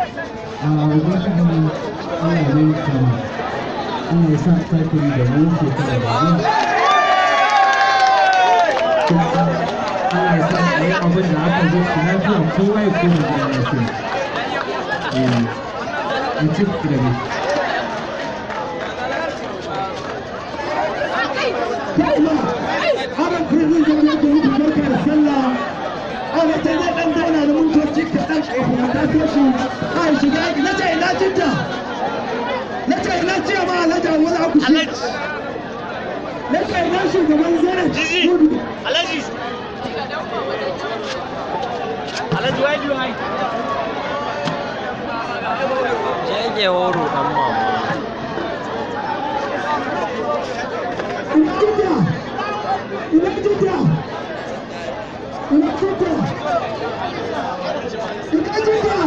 A Ubangiji Allah ya mai kama. Allah ya sa sake yi da mu shekara da zuwa. Kuma Allah ya sa a yi abin da aka zo shi lafiya, kowa ya koma gida lafiya. Eh, a ci da mai. Adam Prison zan yadda muku barka da sallah. Ana ta zai dan zauna da mintoci kaɗan kafin a taso shi. A shiga aiki. Na ce ina Jidda. Na ce ina ciya ma Alhaji Awwal Akushi. Na ce ina shugaban Zenith Gudu. Alhaji. Alhaji, why do you hide? Shege horo dan mama. Ina Jidda. Ina Jidda. Ina Jidda. Ina Jidda.